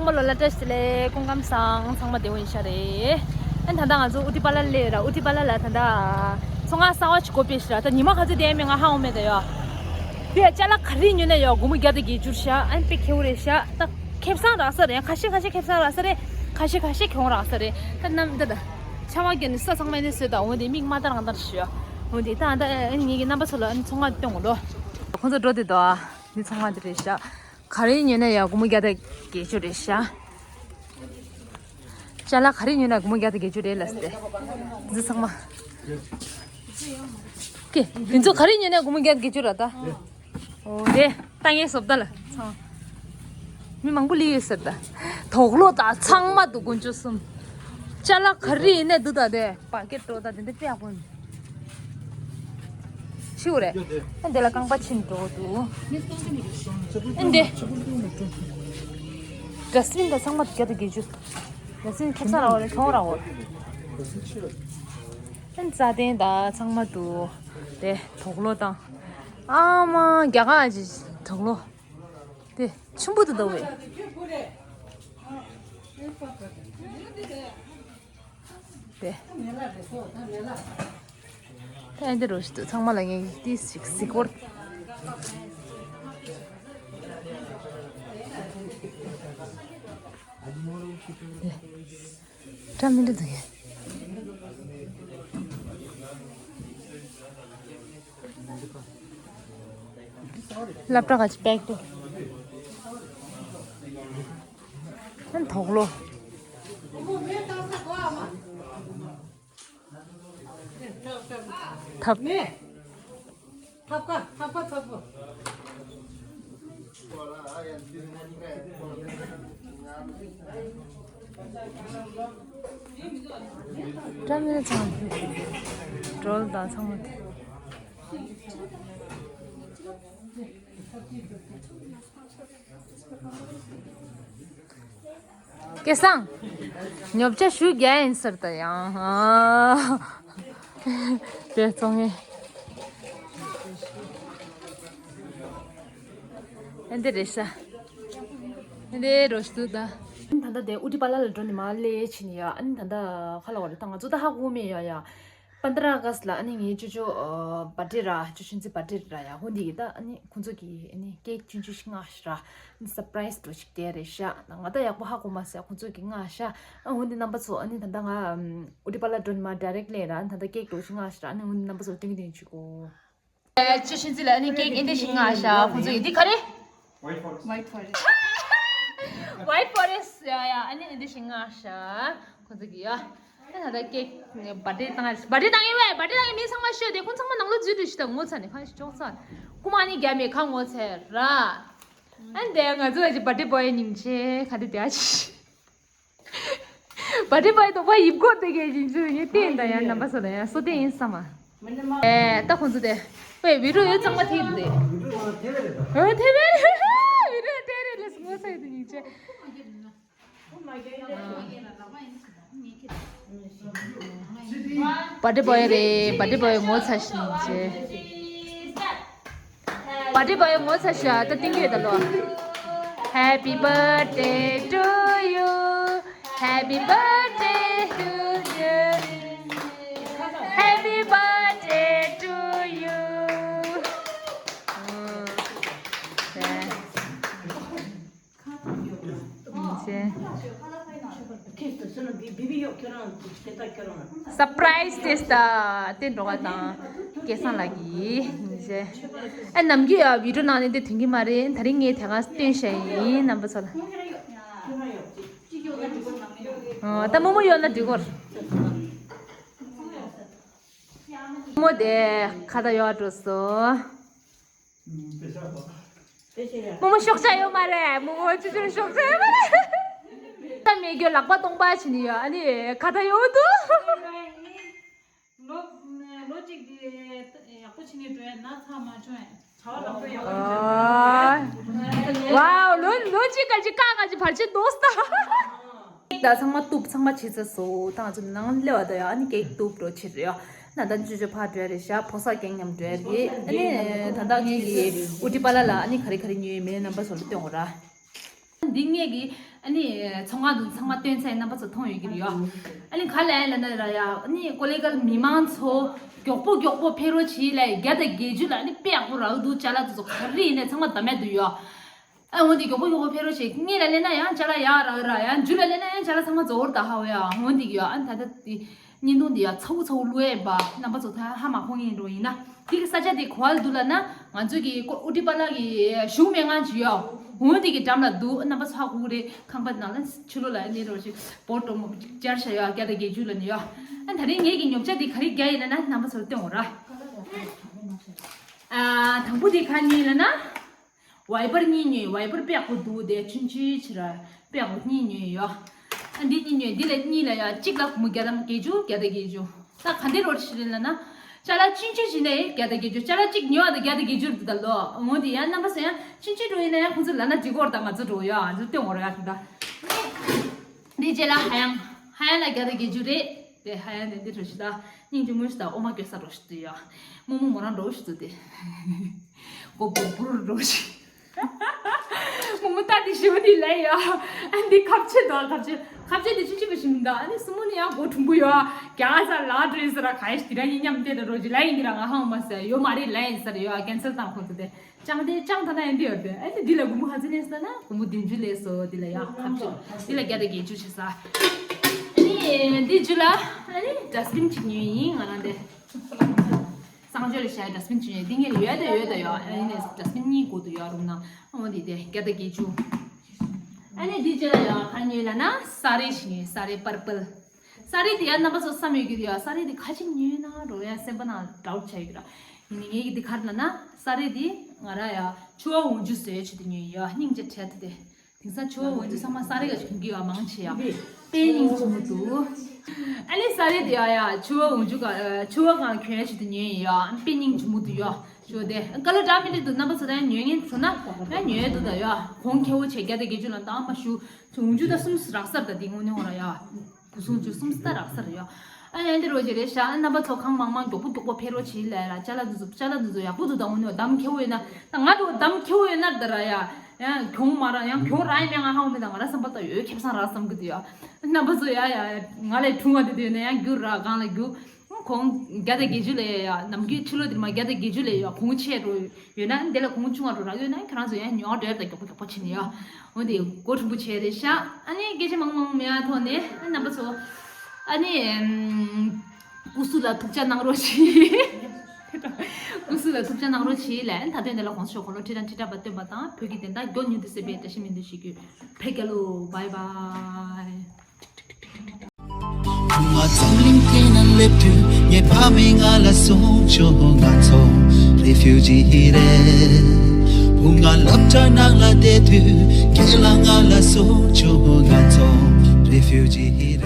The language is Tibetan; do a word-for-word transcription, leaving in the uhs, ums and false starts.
པ་ལོ་ལ་བཀྲ་ཤིས་བདེ་ལེགས། སྐུ་ཁམས་བཟང་། ཚང་མ་བདེ་པོ་ཡིན་ཤག་རེད། ཨ་ནི་ད་ལྟ་ང་ཚོ་ཨུ་ཏི་པ་ལ་སླེབས་ར། ཨུ་ཏི་པ་ལ་ལ་ད་ལྟ་ཚོང་ཁང་གསར་པ་ཅིག་སྒོ་ཕྱེ་ཤག་ར། ད་ཉི་མ་ག་ཚོད་བསྡད་མེད་ང་ཧ་གོ་མེད་ད་ཡ། དེ་ཅ་ལག་ག་རེ་ཉོས་ན་ཡ་སྒོར་མོ་བརྒྱ་དང་བརྒྱད་ཅུ་རེད་ཤག་ཨ་ནི་དཔེ་ཁེ་པོ་རེད་ཤག་ད་ཁེ་བཟང་རག་ས་རེད། ཁ་ཤས་ཁ་ཤས་ཁེ་བཟང་རག་ས་རེད། ཁ་ཤས་ཁ་ཤས་གྱོང་རག་ས་རེད། ད་ནམ་ད་ད་ཆར་པ་བརྒྱབ་ནས་ས་ཚང་མ་ནི་སོས་ད། འོ་དེ་མིག་མ་ལྟ་རང་ལྟ་ཤག་འོ་དེ་ད་ད་ཨ་ནི་ངེད་ཀྱི་རྣམ་པ་ཚོ་ལ་ཨ་ནི་ཚོང་ཁང་སྟོན་དགོས་ལོ། ཁོང་ཚོ་འགྲོ་དེ་དོ་ཨ་ནི་ཚོང་ཁང་དེ་རེད་ཤག་ག་རེ་ཉོས་ན་ཡ་སྒོར་མོ་བརྒྱ་དང་བརྒྱད་ཅུ་རེད་ཤག་ཅ་ལག་ག་རེ་ཉོས་ན་སྒོར་མོ་བརྒྱ་དང་བརྒྱད་ཅུ་རེད་ལབ་སྟེ། འདི་ཚང་མ། ཀེ། དེ་ཚོ་ག་རེ་ཉོས་ན་སྒོར་མོ་བརྒྱ་དང་བརྒྱད་ཅུ་ར་ད། འོ་རེད། ལྟ་ངན་བཟོ་ལྟ་ལ་ཚང་། མི་མང་པོ་སླེབས་ཡོད་ཟེར་ད། དུག་ལོག་དང་ཚང་མ་འདུག་དཀོན་མཆོག་གསུམ། ཅ་ལག་ག་རེ་ཡིན་ནའི་འདུག་ད་དེ་བ་ཀེ་ཏོ་ད་དེ་འདྲ་དཔེ་ཡག་པོ་ཡིན། ཤི་བོ་རེད། ཨ་འདི་ལ་རྐང་པ་ཕྱིན་འགྲོ་འདུག་ཨ་འདི། ཌ་སི་བིན་དང་ཚང་མ་བརྒྱ་དང་བརྒྱད་ཅུ། ཌ་སི་བིན་ཁེ་བཟང་རག་པ་རེད། གྱོང་རག་པ་རེད། ཨ་རྩྭ་ཐང་དང་ཚང་མ་འདུག་དེ་དུག་ལོག་དང་། ཨ་མ་རྒྱ་གར་གྱི་དུག་ལོག་དེ་ཆུན་པོ་དུ་འདུག་བས། དེ། ད་ཨེ་འདི་རོ་ཞིག་ཏུ་ཚང་མ་ལ་ངས་ཏིས་ཞིག་གཟིགས་སྐོར། དེ། ཀྲམ་མི་འདྲ་འདུག་གས། སློབ་གྲྭ་ག་ཅི་པེག་ཏུ། ཨན་དོག་ལོ། ཐབ། ཐབ་ཀ་ཐབ་ཀ་ཐབ་ཀ། ཀྲམ་མི་ཚང་། ཌོལ་དང་ཚང་མ་དེ། སྐལ་བཟང་། ཉོ་ཆ་ཞུ་རྒྱ་ཡིན་ཟེར་ད་ཡང་། དེ་བཙོང་ངེ། ཨེ་འདི་རེད་ཤག་ཨེ་འདི་རོ་ཞིག་ད། ད་ལྟ་དེ་ཨུ་ཏི་པ་ལ་ལ་འགྲོ་ནི་མ་སླེབས་ཕྱིན་ཡ། ཨ་ནི་ད་ལྟ་ཁ་ལ་བ་རེད་ད། ང་ཚོ་ད་ཧ་གོ་མེད་ཡ་ཡ། པན་དྲ་ཨ་གསྟ་ལ་ཨ་ནི་ངའི་ཅོ་ཅོ་བར་ཐི་ཌེ་ར། ཅོ་ཆུན་ཙི་བར་ཐི་ཌེ་ར་ཡ། ཧོ་འདི་གི་ད་ཨ་ནི་ཁོང་ཚོ་གི་ཨ་ནི་ཀེག་ཆུང་ཆུང་ཞིག་མངགས་ཤག་ར། ཨ་ནི་སར་པ་རའི་སི་འདྲ་ཞིག་སྟེར་རེད་ཤག་ང་ད་ཡག་པོ་ཧ་གོ་མ་སོང་། ཁོང་ཚོ་གི་མངགས་ཤག་ཨ་ཧོ་འདི་རྣམ་པ་ཚོ་ཨ་ནི་ད་ལྟ་ང་ཨུ་ཏི་པ་ལ་འགྲོ་ནི་མ་ཌའི་རེག་ལེ་ར། ཨ་ནི་ད་ལྟ་ཀེག་འདྲ་ཞིག་མངགས་ཤག་ར། ཨ་ནི་ཧོ་འདི་རྣམ་པ་ཚོ་སྟོན་གི་སྟོན་གི་བྱེད་གོ། ཅོ་ཆུན་ཙི་ལ་ཨ་ནི་ཀེག་ཨེ་འདི་ཞིག་མངགས་ཤག་ཁོང་ཚོ་གི་འདི་ག་རེ། White Forest. White Forest. White Forest ཡ་ཡ། ཨ་ནི་ཨེ་འདི་ཞིག་མངགས་ཤག་ཁོང་ཚོ་གི་ཡ། ཨ་ད་ལྟ་ཀེག་བར་ཐི་ཌེ་བཏང་། བར་ཐི་ཌེ་བཏང་ཡིན་བས། བར་ཐི་ཌེ་བཏང་ཡིན། མི་ཚང་མ་ཤོད་དེ། ཁོང་ཚང་མ་ནང་ལོགས་འཛུལ་འགྲོ་ཤི་ད། ངོ་ཚ་ནས་ཁ་ཤས་ཅོག་ཚ། ཁོ་མ་ནི་རྒྱ་མི་ཁ་ངོ་ཚ་ར། ཨ་འདི་ང་ཚོ་ལ་ཅི་བར་ཐི་ཌེ་བོའི་སྙིང་རྗེ་ག་དེ་བསྡད་ཤི། བར་ཐི་ཌེ་བོའི་དོག་པ་ཡིབ་གོ་དེ་གས་ཡིན་ཚུལ་ངས་བསྟན་དང་ཡང་རྣམ་པ་ཚོ་ལ་ཡང་སོ་བསྟན་ཡིན་ས་མ། ཨེ་ད་ཁོང་ཚོ་དེ། ཝེ་བི་ཌི་ཡོ་ཡོད་ཚང་མ་ཐེབས་འདུག་ཨོ་ཐེབས་རེད། བི་ཌི་ཡོ་ཐེབས་རེད་ལས་ངོ་ཚ་ཡོད་དུ་སྙིང་རྗེ། བར་ཐི་ཌེ་བོའི་རེད། བར་ཐི་ཌེ་བོའི་ངོ་ཚ་སྙིང་རྗེ། བར་ཐི་ཌེ་བོའི་ངོ་ཚ་ཤ་ད་ཏིང་གི་ད་ལོ། Happy birthday to you. Happy birthday to you. Happy birthday to you. སར་པ་རའི་སི་ཏེ་སི་ད་བསྟན་འགྲོ་བ་དང་སྐལ་བཟང་ལགས་ཀྱིས་ཨ་ནམ་རྒྱུན་ཡང་བི་ཌི་ཡོ་ནང་ནས་འདི་ཐོན་གྱི་མ་རེད། ད་རིང་ངས་དེ་ག་སྟོན་བྱས་ཡིན་རྣམ་པ་ཚོ་ལ། ཨོ་ད་རྨོ་མོ་ཡོད་ན་འགྲིག་གོ། རྨོ་མོ་དེ་ཁ་ད་ཡོད་འགྲོ་སོང་། རྨོ་མོ་ཤོག་ཆ་ཡོད་མ་རེད། རྨོ་མོ་ཅི་ཅི་ཤོག་ཆ་ཡོད་མ་རེད། ད་མེད་རྒྱུ་ལག་པ་སྟོང་པ་བྱིན་ནི་ཡོད། ཨ་ནི་ཁ་ད་ཡོད་འདུག་ལོ་ལོ་གཅིག་གི་ཡག་པོ་བྱིན་ནི་འགྲོ་ཡ་ན་ཚ་མ་བྱུང་ཡ། ཚ་བ་ལག་པ་ཡག་པོ་བྱིན་ཡ། ཝའོ། ལོ་ལོ་གཅིག་ག་ཅི་ཀ་ག་ཅི་བར་ཆད་འདུག་ས། ད་ཚང་མ་གཏུབ་ཚང་མ་བྱེད་ཚར་སོང་། ད་ང་ཚོ་ནང་སླེབས་པ་ད་ཡ་ཨ་ནི་ཀེག་གཏུབ་འགྲོ་ཕྱིར་རེད་ཡ། ན་ད་ཅོ་ཅོ་ཕར་འགྲོ་ཡ་རེད་ཤག་ཕོ་གསར་རྐྱང་མཉམ་འགྲོ་ཡ་རེད། ཨ་ནི་ད་ལྟ་ངེད་ཀྱི་ཨུ་ཏི་པ་ལ་ལ་ཨ་ནི་ག་རེ་ག་རེ་ཉོས་ཡོད་མེད་རྣམ་པ་ཚོ་ལ་སྟོན་དགོས་ར། འདི་ངེད་ཀྱི་ ཨ་ནི་ཚོང་ཁང་དུ་ཚང་མ་སྟོན་ཚད་རྣམ་པ་ཚོ་མཐོང་ཡོད་ཀྱི་རེད་ཡ། ཨ་ནི་ག་ལ་ཡ་ལ་ན་ར་ཡ། ཨ་ནི་ཀོ་ལེ་གལ་མི་མང་ཚོ་མགྱོགས་པོ་མགྱོགས་པོ་ཕེབས་རོགས་བྱེད་ལ། བརྒྱ་དང་བརྒྱད་ཅུ་ལ་ཨ་ནི་དཔེ་ཡག་པོ་རག་འདུག་ཅ་ལག་དེ་ཚོ་ག་རེ་ཡིན་ནའི་ཚང་མ་ད་མེད་འདུག་ཡ། ཨ་འོ་འདི་མགྱོགས་པོ་མགྱོགས་པོ་ཕེབས་རོགས་བྱེད། སྔོན་ལ་སླེབས་ན་ཡང་ཅ་ལག་ཡག་རག་ར་ཡ། མཇུག་ལ་སླེབས་ན་ཡང་ཅ་ལག་ཚང་མ་རྫོགས་ར་ད་ཧ་བ་ཡ། འོ་འདི་ཡ། ཨ་ནི་ད་ལྟ་དེ་བརྙན་ཐུང་འདི་ཡ་ཚ་བོ་ཚ་བོ་བླུག་ཡས་པ་རྣམ་པ་ཚོ་ད་ཧ་མ་གོ་མཁན་འགྲོ་ཡིན་ན། དེ་གི་ས་ཆ་དེ་ག་པར་འདུག་ལབ་ན། ང་ཚོ་གི་ཀོ་ཨུ་ཏི་པ་ལ་གི་གཞུང་མེ་ངང་ཅིག་ཡོད། འོ་དེ་གི་འགྲམ་ལ་འདུག་རྣམ་པ་ཚོ་ཧ་གོ་གི་རེད། ཁང་པ་ནང་ལ་ཕྱི་ལོགས་ལ་གནས་རོགས་ཞིག་བོ་ཊོ་མོ་ཅིག་བཅར་བྱ་ཡོད། བརྒྱ་དང་བརྒྱད་ཅུ་ལ་ནི་ཡོད། ཨ་ད་རེས་ངེད་ཀྱི་ཉོ་ཆ་དེ་ག་རེ་རྒྱག་ཡིན་ན་ན་རྣམ་པ་ཚོར་སྟོན་འོ་ར། ཨ་དང་པོ་དེ་ག་ཉོས་ལབ་ན། ཝའི་པར་གཉིས་ཉོས། ཝའི་པར་དཔེ་ཡག་པོ་འདུག་དེ་ཆུང་ཆུང་ཅིག་ར་དཔེ་ཡག་པོ་གཉིས་ཉོས་ཡོད། ཨ་འདི་གཉིས་ཉོས། འདི་ལ་གཉིས་ལ་ཡ་གཅིག་ལ་སྒོར་མོ་བརྒྱ་དང་བརྒྱད་ཅུ། བརྒྱ་དང་བརྒྱད་ཅུ། ད་ག་འདི་རོ་ཞིག་རེད་ལབ་ན། ཅ་ལག་ཆུང་ཆུང་ཞིག་ནས་བརྒྱ་དང་བརྒྱད་ཅུ། ཅ་ལག་གཅིག་ཉོ་བ་དང་བརྒྱ་དང་བརྒྱད་ཅུ་རེད་ད་ལོ། འོ་འདི་ཡང་རྣམ་པ་ཚོ་ཡང་ཆུང་ཆུང་འགྲོ་ཡིན་ན་ཡང་ཁོང་ཚོ་ལབ་ན་འགྲིག་གི་རེད། ད་ང་ཚོ་འགྲོ་ཡ་ང་ཚོ་སྟོན་འོ་ར་ཡ་ད། འདི་རྗེས་ལ་ཧ་ཡང་། ཧ་ཡང་ལ་བརྒྱ་དང་བརྒྱད་ཅུ་རེད། དེ་ཧ་ཡང་དེ་འདི་རོ་ཞིག་ད། སྙིང་རྗེ་མོ་ཞིག་ད། འོ་མ་སྐྱོ་ས་རོ་ཞིག་ཏུ་ཡ། རྨོ་མོ་མོ་རང་འགྲོ་ཞིག་ཏུ་དེ། མགོ་བོ་བུར་འགྲོ་ཞིག་རྨོ་མོ་ད་དེ་ཞི་བ་དེ་ལས་ཡ། ཨ་འདི་ཁ་ཆེ་ད། ཁ་ཆེ། ཁ་ཆེ་དེ་ཆུ་ཆུ་བ་ཞིག་མི་འདུག་ཨ་ནི་སྲུ་མོ་ནི་ཡང་མགོ་ཕྲུག་པོ་ཡ། རྒྱ་ས་ལ་འགྲོ་ཡིན་ས་ར། ག་ཡེ་ཞིག་དེ་ར་ཡིན་མཉམ་དེ་ད་རོ་ཞིག་ལ་ཡིན་གྱི་ར། ང་ཧང་མ་ཟེར་ཡོད་མ་རེད། ལ་ཡིན་ས་ར་ཡོད། ཀན་སལ་བཏང་ཁོ་ཚོ་དེ། ཅང་དེ་ཅང་ད་ན་ཡིན་དེ་ཡོད་དེ། ཨ་ནི་འདི་ལ་སྒོར་མོ་ག་ཚོད་ལེན་སོང་ན། སྒོར་མོ་བདུན་ཅུ་ལེན་སོང་། འདི་ལ་ཡ་ཁ་ཆེ། འདི་ལ་བརྒྱ་དང་བརྒྱད་ཅུ་བྱེད་ས། ཨ་ནི་འདི་རྗེས་ལ་ཨ་ནི་ཌ་སི་བིན་ཅིག་ཉོས་ཡིན་ང་རང་དེ། གསང་སྤྱོད་ལ་བཞག་ཌ་སི་བིན་ཅིག་ཉོས། འདི་ངའི་ཡོད་དེ་ཡོད་དེ་ཡོད། ཨ་ནི་ཌ་སི་བིན་གཉིས་དགོས་དུ་ཡོད་རུང་ན། འོ་འདི་དེ་བརྒྱ་དང་བརྒྱད་ཅུ། ཨ་ནི་འདི་རྗེས་ལ་ཡ་ག་ཉོས་ལབ་ན་ས་རེ་ཞིག་ཉོས། ས་རེ་པར་པལ། ས་རེ་དེ་ཡང་རྣམ་པ་ཚོ་བསམ་ཡོད་ཀྱི་རེད་ཡ། ས་རེ་དེ་ག་ཅིག་ཉོས་ན་འགྲོ་ཡ་སེམས་པ་ནང་ཌའུཊ་ཆགས་ཡོད་ཀྱི་ར། ཡིན་ནའི་ངེད་ཀྱི་དེ་ག་རེ་ལབ་ན། ས་རེ་དེ་ང་ར་ཡ་ཕྱུ་པ་འོག་འཇུ་བཟོས་ཆེད་དུ་ཉོས་ཡ། སྙིང་རྗེ་བྲལ་ཏེ་དེ། དེང་སང་ཕྱུ་པ་འོག་འཇུ་ཚང་མ་ས་རེ་ག་གྱོན་གྱི་ཡ་མང་ཆེ་ཡ། དཔེ་སྙིང་རྗེ་མོ་འདུག་ཨ་ནི་ས་རེ་དེ་ཡ་ཡ་ཕྱུ་པ་འོག་འཇུ་ག་ཕྱུ་པ་གང་གྱོན་ཆེད་དུ་ཉོས་ཡ། དཔེ་སྙིང་རྗེ་མོ་འདུག་ཡ། ཞོ་དེ་ཀ་ལོ་འདྲ་མི་འདྲ་འདུག་རྣམ་པ་ཚོ་ད་ཉོ་མཁན་བྱུང་ན་ཡང་ཉོ་ཡ་འདུག་ད་ཡ། གོང་ཁེ་པོ་བྱས་བརྒྱ་དང་བརྒྱད་ཅུ་ལ་འདང་མ་ཞུ། འོག་འཇུ་ད་གསུམ་རག་ས་རེད། ད་འདི་དངོས་གནས་ཧོ་ར་ཡ། སྒོར་སུམ་ཅུ་སོ་གསུམ་ད་རག་ས་རེད་ཡ། ཨ་ཡང་འདི་རོ་ཅི་རེད་ཤག་རྣམ་པ་ཚོ་གང་མང་མང་མགྱོགས་པོ་མགྱོགས་པོ་ཕེབས་རོགས་བྱེད་ལ་ཡ། ཅ་ལག་འདི་ཚོ་ཅ་ལག་འདི་ཚོ་ཡག་པོ་འདུག་ད་དངོས་གནས་འདམ་ཁེ་པོ་ཡོད་ན། ད་ང་འགྲོ་འདམ་ཁེ་པོ་ཡོད་ན་ད་ར་ཡ། ཡང་གྱོང་མ་རག་ཡང་གྱོང་རག་ཡིན་མེད་ང་ཧ་གོ་མེད། ད་ང་ར་བསམ་པ་ད་ཡོད་ཁེ་བཟང་རག་བསམ་གི་འདུག་ཡ། རྣམ་པ་ཚོ་ཡ་ཡ་ང་ལས་གྲུང་བ་དེ་དུས་ན་ཡང་རྒྱུ་ར་གང་ལ་རྒྱུ། གོང་བརྒྱ་དང་བརྒྱད་ཅུ་ལས་ཡ། ནམ་རྒྱུན་ཕྱི་ལོ་འདིར་མ་བརྒྱ་དང་བརྒྱད་ཅུ་ལས་ཡ་གོང་ཆེ་རུ་ཡོད་ན། འདི་ལ་གོང་ཆུང་བ་རུ་རག་ཡོད་ན་ཁྱེད་རང་ཚོ་ཡང་ཉོ་འདྲ་ཡ་ད་མགྱོགས་པོ་མགྱོགས་པོ་ཕྱིན་ཡ། འོ་དེ་གོ་ཐུང་པོ་བྱས་རེད་ཤག་ཨ་ནི་སྐད་ཆ་མང་མང་མེད་ཡ་ཐོག་ནས་རྣམ་པ་ཚོ། ཨ་ནི་ཀུ་སུ་ལ་ཐུགས་ཅག་གནང་རོགས་གྱིས། ཀུ་སུ་ལ་ཐུགས་ཅག་གནང་རོགས་གྱིས་ལ། ད་དོན་འདི་ལ་གོང་ས་མཆོག་འཁོར་ལོ་ཁྲི་ཕྲག་ཁྲི་ཕྲག་པ་བརྟན་པ་དང་བོད་ཀྱི་བདེན་མཐའ་མགྱོགས་མྱུར་དུ་གསལ་བའི་བཀྲ་ཤིས་སྨོན་འདུན་ཞུ་རྒྱུ། བོད་རྒྱལ་ལོ། བའི་བའི། བུ་ང་འཛམ་གླིང་སྟེང་ན་སླེབས་དུས་ངའི་ཕ་མས་ང་ལ་གསུངས་བྱུང་། ང་ཚོ་རེ་ཕིའུ་ཇི་རེད། བུ་ང་སློབ་གྲྭ་ནང་ལ་བསྡད་དུས་ཁྱེད་ལ་ང་ལ་གསུངས་བྱུང་། ང་ཚོ་རེ་ཕིའུ་ཇི་རེད།